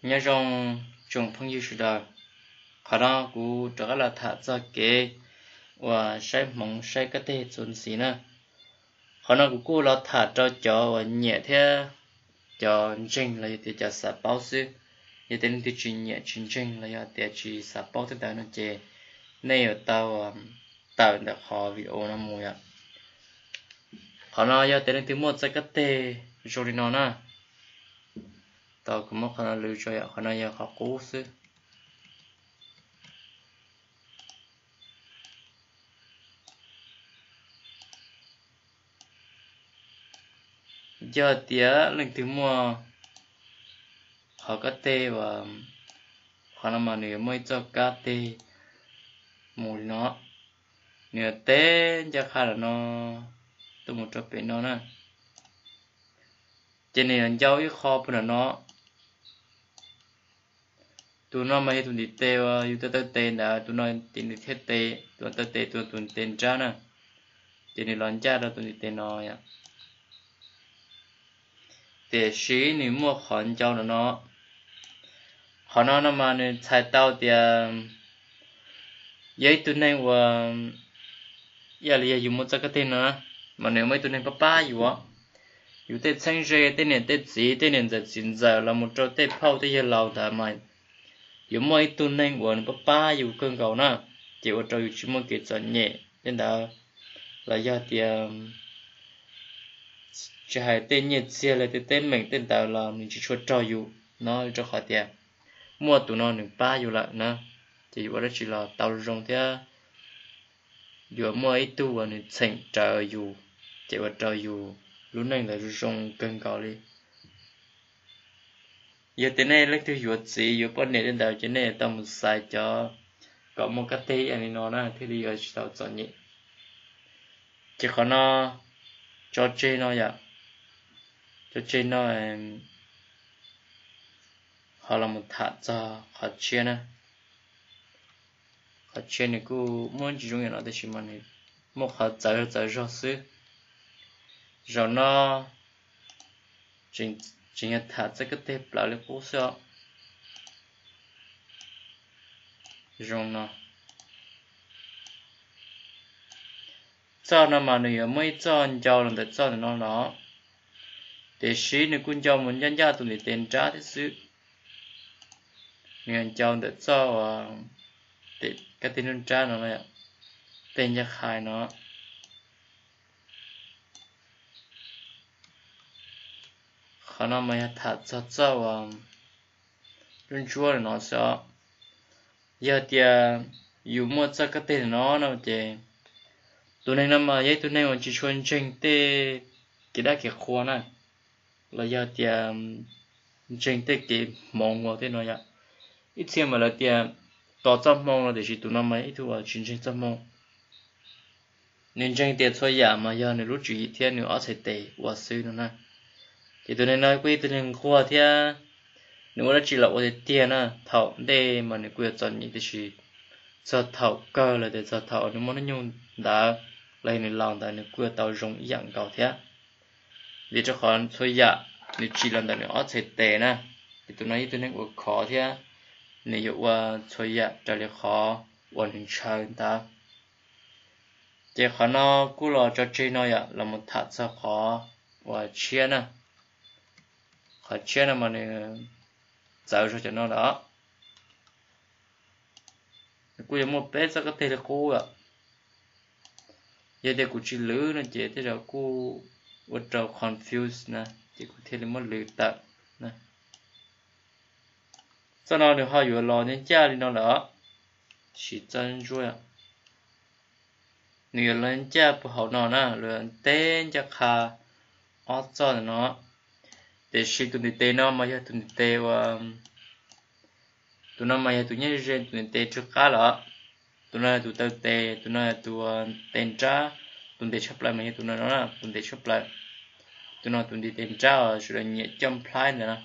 Nyob zoo tsoom phooj ywg sawv daws, qhov no kuv rov qab los tham txog kev uas saib hmoov saib kab teg txuas ntxiv na. Qhov no kuv kuj los tham rau cov uas nyiam thiab cov ntseeg los yog tias cov xav paub xwb. Yog tias leej twg tsis nyiam tsis ntseeg los yog tias tsis xav paub tej ntawd no ces nej yuav tau tawm ntawm qhov video no mus yom. Qhov no yog tias leej twg muaj txoj kab teg zoo li no na, tau kuv muab qhov no lwv tso yom, qhov no yog qhov qub xwb. Yog tias leej twg muaj qhov kab teg uas qhov no mas nws yuav muaj ib txoj kab teg mus li no, nws yuav teb ncaj qha ntawm no tuaj mus rau pem no na, ces nws yuav ncau ib qho puag nram no. Tus no mas yog tus ntiv tes uas yus taw taw tes ntawd, tus no ces nws thiaj tes, tus taw tes tus tus ntiv tes nrab na, ces nws los ncaj rau tus ntiv tes no yom. Tiam sis nws muaj qhov ncau no no. Qhov no no mas nws txhais tau tias yog ib tug neeg uas, yam li yog yus muaj txoj kab teg no, mas nws muaj ib tug neeg pab pab yus, yus tej txheeb ze, tej niam tej txiv, tej niam ntxawm txiv ntxawm los mus rau tej phauj tej yawg laus ntawd mas yuav muaj ib tug neeg uas nws pab pab yus kawg nkaus na, ces ua rau yus tsis muaj kev txom nyem tej ntawd, los yog tias tsis hais tej nyiaj txiag los tej teeb meem tej ntawd los nws tsis tshua raug yus no, rau qhov tias muaj tus no nws pab yus lawm na, ces yus ua dab tsi los tau zoo thiab. Yuav muaj ib tug uas nws txheem rawv yus, ces ua rau yus lub neej ntawd zoo zoo kawg nkaus li. Yog tias nej leej twg yuav txiv yuav poj niam tej ntawd ces nej tau mus xaiv cov kom muaj kab teg ib yam li no na thiaj li yuav tsis tau txom nyem. Ces qhov no tso tseg no yom, tso tseg no, ho los mus tham txog qhov tshiab na. Qhov tshiab nws kuj muaj tsis zoo yam no tab sis mas nws muaj qhov txawv zog txawv zog xwb. Zaum no tseem yog tham txoj kab teg plaws li qub xwb os. Zoo no. Txoj no mas nws yuav muaj ib txoj ncau los ntawm txoj ntawm no los, tiam sis nws kuj ncau mus ncaj ncaj tus ntiv tes nrab thiab xwb. Nws yuav ncau ntawm txoj uas kab teg nruab nrab no, tej ncaj qha no. Qhov no mas yog tham txog txoj uas ntsuab ntsuab no xwb os. Yog tias yus muaj txoj kab teg no no ces tus neeg no mas yog ib tug neeg uas tsis tshua ntseeg tej kev dab kev qhua na, los yog tias ntseeg tej kev hmoov ua tej no yom. Ib txhia mas lawv tias tos txoj hmoo no tiam sis tus no mas ib tug uas tsis ntseeg txoj hmoo. Nws ntseeg tias txhua yam mas yog nws lub tswv yim thiab nws ob txhais tes ua xwb no na. Ces tus neeg no kuj ib tug neeg nquag thiab, nws ua dab tsi los ua tiag tiag na. Thaum ntej mas nws kuj yuav txom nyem tiam sis txog thaum kawg los tias txog thaum nws muaj hnub nyoog ntawd los yog nws laus ntawd nws kuj yuav tau zoo ib yam nkaus thiab. Vim rau qhov txhua yam nws tsim los ntawm nws ob txhais tes na. Ces tus no ib tug neeg uas khov thiab, nws yuav ua txhua yam raws li qhov uas nws ntshaw ntawd. Ces qhov no kuj los tso tseg no yom, los mus tham txog qhov uas tshiab na. Qhov tshiab no mas nws txawv zog cov no lawm. Nws kuj yuav muaj peb txoj kab teg li qub lawm. Yog tias kuv tsis lwv no ces tej zaum kuj ua rau confuse na, ces kuv thiaj li muab lwv tawm. Txoj no nws ho yuav los ncaj ncaj li no lawm, tab sis txoj ntsuab, nws yuav los ncaj puag hauv no na, los teb ncaj qha ob txoj no. Tiam sis tus ntiv tes no mas yog tus ntiv tes uas, tus no mas yog tus nyob ze tus ntiv tes tsw qab lawm. Tus no yog tus taw tes, tus no yog tus tes nrab, tus ntev tshaj plaws mas yog tus no no, tus ntev tshaj plaws. Tus no tus ntiv tes nrab uas sawv daws nyiam coj nplhaib ntawd na.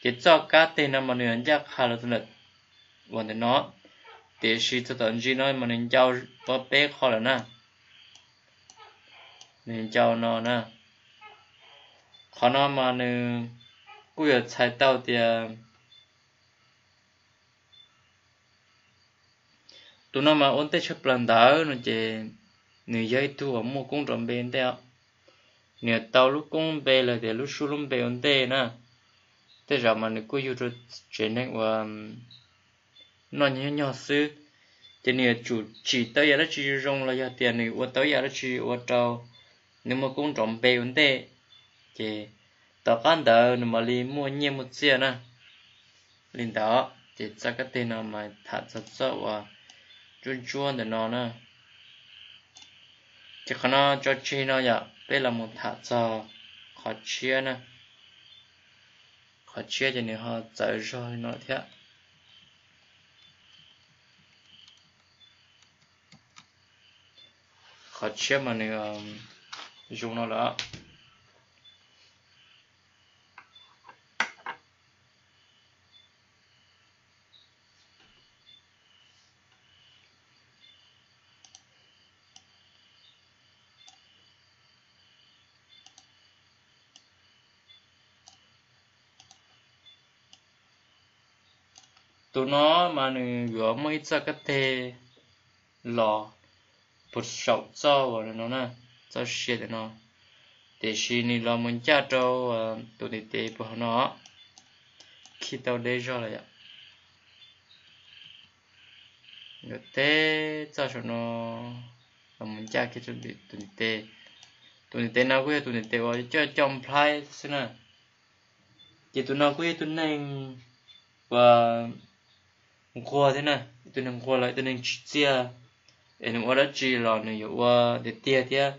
Ces txoj kab teg no mas nws ncaj qha los ntawm uas ntawm no, tiam sis txog tom ntsis no mas nws ncau peb qho lawm na. Nws ncau no na. Qhov no mas nws kuj yuav txhais tau tias Tus no mas ua ntej tshaj plaws ntawd no ces nws yog ib tug uas muaj koob nrov npe ua ntej os. Nws yuav tau lub koob npe los tias lub suab lub npe ua ntej na. Tej zaum mas nws kuj yug rau tsev neeg uas noj nyob nyog xwb, ces nws yuav tsum tsim tau yam dab tsi zoo los yog tias nws ua tau yam dab tsi ua rau nws muaj koob nrov npe ua ntej, ces tom qab ntawd nws mam li muaj nyiaj muaj txiaj na. Li ntawd ces txoj kab teg no mas tham txog txoj uas ntsuab ntsuab ntawm no na. Ces qhov no tso tseg no yom, peb los mus tham txog qhov tshiab na. Qhov tshiab ces nws ho txawv zog li no thiab. Qhov tshiab mas nws zoo no lawm. Tus no mas nws yuav muaj ib txoj kab teg los puag saum txoj uas no na, txoj sia ntawm no, tiam sis nws los mus ncaj rau tus ntiv tes puag hauv no, khij tau deb zog lawm yom. Yuav teb txoj saum no los mus ncaj kiag rau tus ntiv tes. Tus ntiv tes no kuj yog tus ntiv tes uas coj coj nplhaib xwb na. Ces tus no kuj yog ib tug neeg uas nquag thiab na, ib tug neeg nquag los ib tug neeg tsim txiaj, es nws ua dab tsi los nws yuav ua tiag tiag thiab.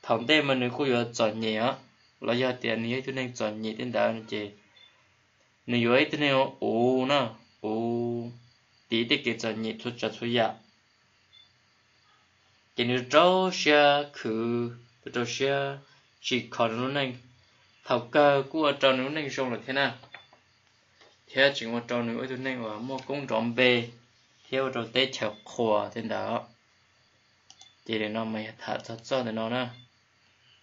Thaum ntej mas nws kuj yuav txom nyem os, los yog tias nws yog ib tug neeg txom nyem thiab ntawd no ces nws yuav ib tug neeg uv na, uv tiv tej kev txom nyem txhua tsav txhua yam. Ces nws rau siab khwv, rau siab tsim kho nws lub neej, thaum kawg kuj ua rau nws lub neej zoo lawm thiab na, thiab tseem ua rau nws ua ib tug neeg uas muaj koob nrov npe thiab ua rau teb chaws qhuas thiab ntawd. Ces nim no mas yog tham txog txoj ntawm no na.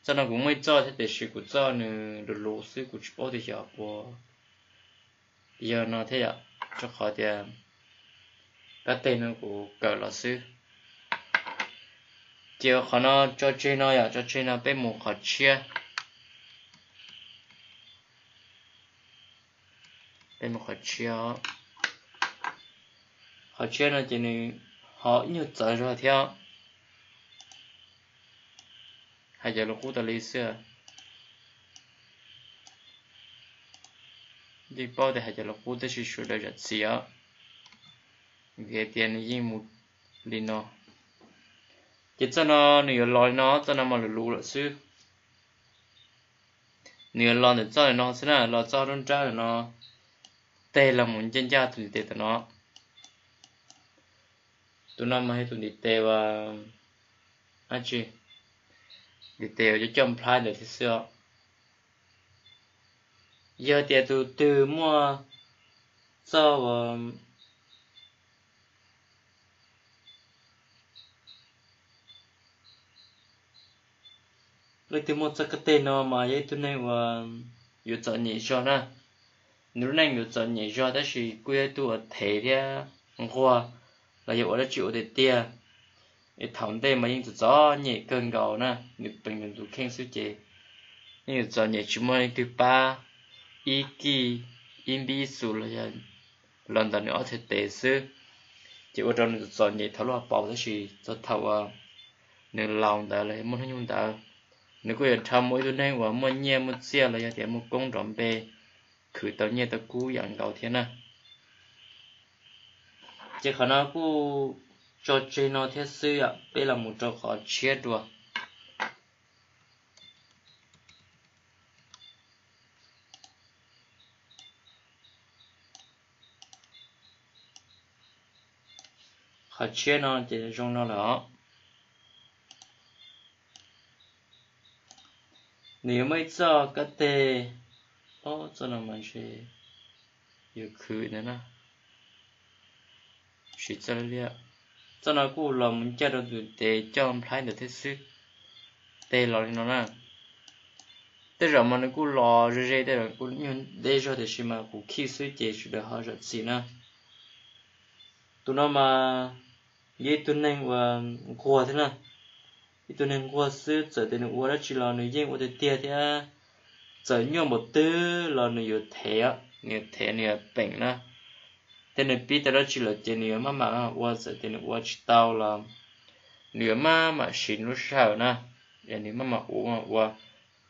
Txoj no kuv muaj ib txoj thiab tiam sis kuv txoj nws luv luv xwb, kuv tsis paub tias xyov puas yog no thiab yom, rau qhov tias kab teg no kuv kawm los xwb. Ces qhov no tso tseg no yom, tso tseg no peb mus qhov tshiab. Peb mus qhov tshiab. Qhov tshiab no ces nws ho ib nyuag txawv zog thiab. Hais cov lus qub tas li xwb. Yeej paub tias hais cov lus qub tab sis sawv daws zam txim os, vim tias nws yeej mus li no. Ces txoj no nws yuav los li no, txoj no mas luv luv lawm xwb. Nws yuav los ntawm txoj no xwb na, los txoj nruab nrab no, teg los mus ncaj ncaj tus ntiv tes tom no. Tus no mas yog tus ntiv tes uas dab tsi, ntiv tes uas coj coj nplhaib ntawd thiab xwb os. Yog tias tus twg muaj txoj uas leej twg muaj txoj kab teg no mas yog ib tug neeg uas yuav txom nyem zog na. Nws lub neej yuav txom nyem zog tab sis kuj yog ib tug uas thev thiab nquag los yog ua dab tsi ua tiag tiag. Es thaum ntej mas yeej txom txom nyem kawg nkaus na, nws peem nws tus kheej xwb ces yeej yuav txom nyem tsis muaj leej twg pab, ib kij ib npib ib xus los yog los ntawm nws ob txhais tes xwb. Ces ua rau nws txom txom nyem thaum lub hauv paus tab sis txog thaum uas nws laus ntawd los yog muaj hnub nyoog ntawd, nws kuj yuav dhau mus ib tug neeg uas muaj nyiaj muaj txiaj los yog tias muaj koob nrov npe, khwv tau nyiaj tau kub yam nkaus thiab na. Ces qhov no kuj tso tseg no thiab xwb yom, peb los mus rau qhov tshiab dua. Qhov tshiab no ces zoo no lawm os. Nws yuav muaj ib txoj kab teg, ob txoj no mas ntshe yuav khwv ntawd na. Siv txoj liab liab, txoj no kuj los mus ncaj rau tus tes coj nplhaib ntawd thiab xwb. Teg los li no na. Tej zaum mas nws kuj los ze ze, tej zaum kuj nyuag deb zog tiam sis mas kuv khij xwb ces sawv daws ho zam txim na. Tus no mas yog ib tug neeg uas nquag thiab na. Ib tug neeg nquag xwb txawm tias nws ua dab tsi los nws yeej ua tiag tiag thiab. Txawm nyuaj npaum twg los nws yuav thev, nws yuav thev nws yuav peem na. Thiab nws pib tau dab tsi lawm ces nws yuav maj mam ua, txawm tias nws ua tsis tau los nws yuav maj mam siv lub sij hawm na. Yog nws maj mam ua ua,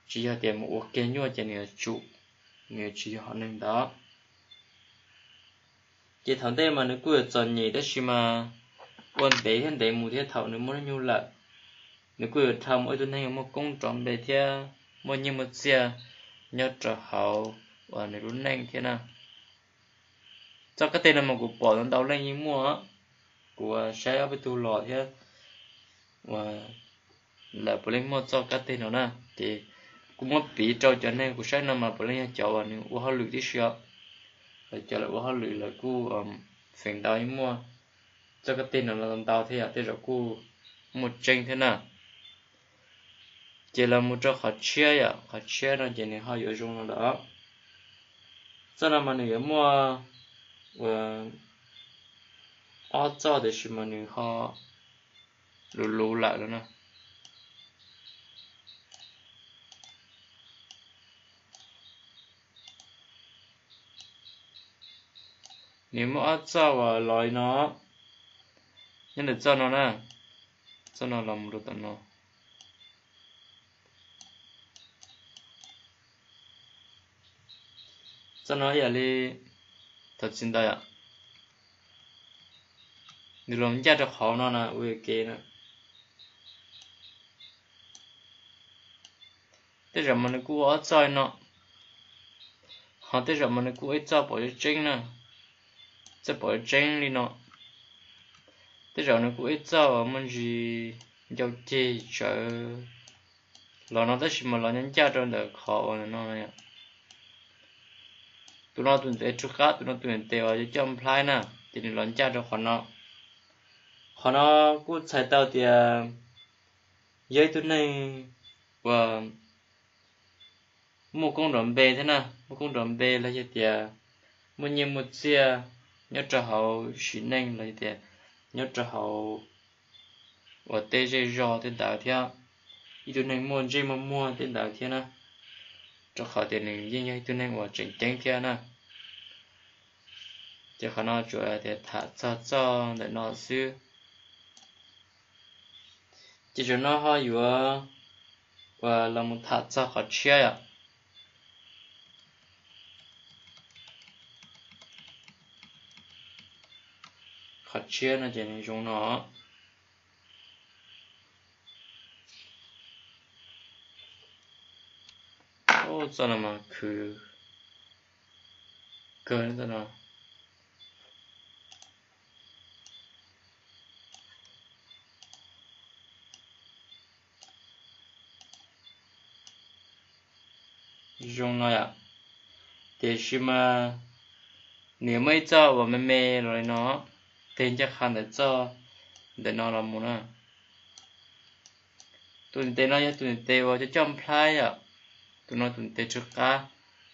tsis yog tias mus ua kiag nyuaj ces nws yuav tsum, nws yuav tsis yog hom neeg ntawd. Ces thaum ntej mas nws kuj yuav txom nyem tab sis mas ua ntev thiab ntev mus thiab thaum nws muaj hnub nyoog lawm, nws kuj yuav dhau mus ua ib tug neeg muaj koob nrov npe thiab muaj nyiaj muaj txiaj nyob rau hauv uas nws lub neej thiab na. Txoj kab teg no mas kuv pom ntau leej yeej muaj, kuv saib ob peb tug los thiab uas lawv puav leej muaj txoj kab teg no na. Ces kuv muab piv rau cov neeg kuv saib no mas puav leej yog cov uas nws ua hauj lwm tib si os. Lawv cov lawv ua hauj lwm lawv kuj feem ntau yeej muaj txoj kab teg no los ntau thiab yom, tej zaum kuj muaj tseeb thiab na. Ces los mus rau qhov tshiab yom, qhov tshiab no ces nws ho yuav zoo no lawm. Txoj no mas nws yuav muaj ob txoj tiam sis mas nws ho luv luv lawm no na. Nws muaj ob txoj uas los li no, nyob ntawm txoj no na, txoj no los mus rau tom no. Txoj no ib yam li thaum txiv ntawd yom, nws los ncaj rau qhov no na ua ke na. Tej zaum mas nws kuj ua ob txoj li no, ho tej zaum mas nws kuj ua ib txoj pom tseeb na, txoj pom tseeb li no. Tej zaum nws kuj ua ib txoj uas muaj ntsis ncau ceg tsawv los no tab sis mas los ncaj ncaj rau ntawm qhov uas no. Tus no tus ntiv tes rov qab, tus no tus ntiv tes uas coj nplhaib na, ces nws los ncaj rau qhov no. Qhov no kuj txhais tau tias yog ib tug neeg uas muaj koob nrov npe thiab na, muaj koob nrov npe los yog tias muaj nyiaj muaj txiaj nyob rau hauv sim neej los yog tias nyob rau hauv uas tej zej zog tej ntawd thiab, ib tug neeg muaj ntsej muaj muag tej ntawd thiab na, rau qhov tias nws yeej yog ib tug neeg uas tseem ceeb thiab na. Ces qhov no tsuas tias tham txog txoj ntawm no xwb. Ces zaum no ho yuav uas los mus tham txog qhov tshiab yom. Qhov tshiab no ces nws zoo no. Txoj no mas khwv kawg txoj no. Zoo no yom. Tiam sis mas nws muaj ib txoj uas me me los li no, teg ncaj qha ntawm txoj ntawm no los mus na. Tus ntiv tes no yog tus ntiv tes uas coj coj nplhaib yom. Tus no tus ntiv tes rov qab,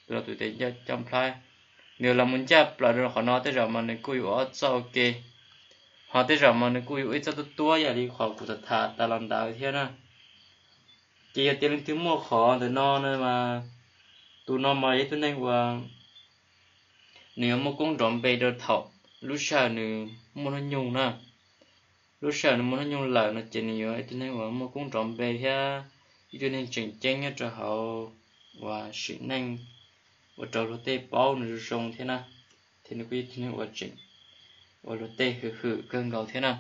tus no tus ntiv tes coj nplhaib. Nws los mus ncaj plaws rau qhov no tej zaum mas nws kuj yuav ua ob txoj ua ke, ho tej zaum mas nws kuj yuav ua ib txoj tuab tuab yam li qhov kuv tham tham tas los ntawd thiab na. Ces yog tias leej twg muaj qhov ntawm no na mas tus no mas yog ib tug neeg uas nws yuav muaj koob nrov npe rau thaum lub sij hawm nws muaj hnub nyoog na. Lub sij hawm nws muaj hnub nyoog lawm no ces nws yuav ib tug neeg uas muaj koob nrov npe thiab ib tug neeg tseem ceeb nyob rau hauv uas sim neej, ua rau luag tej paub nws zoo zoo thiab na. Thiab nws kuj yog ib tug neeg uas tseem ua luag tej hwm hwm kawg nkaus thiab na.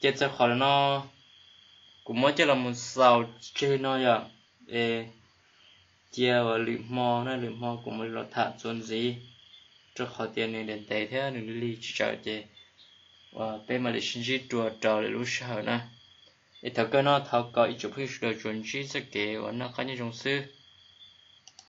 Ces txog qhov no kuv muab coj los mus xaus tseg no yom. Es cia uas lwm hmo na, lwm hmo kuv mam li los tham txuas ntxiv, rau qhov tias nws ntev ntev thiab nws lig lig tsis tsawg ces uas peb mam li sib ntsib dua rau lwm lub sij hawm na. Es thaum kawg no thov kom ib tsoom phooj ywg sawv daws tsuas ntsib txoj kev uas noj qab nyob zoo xwb.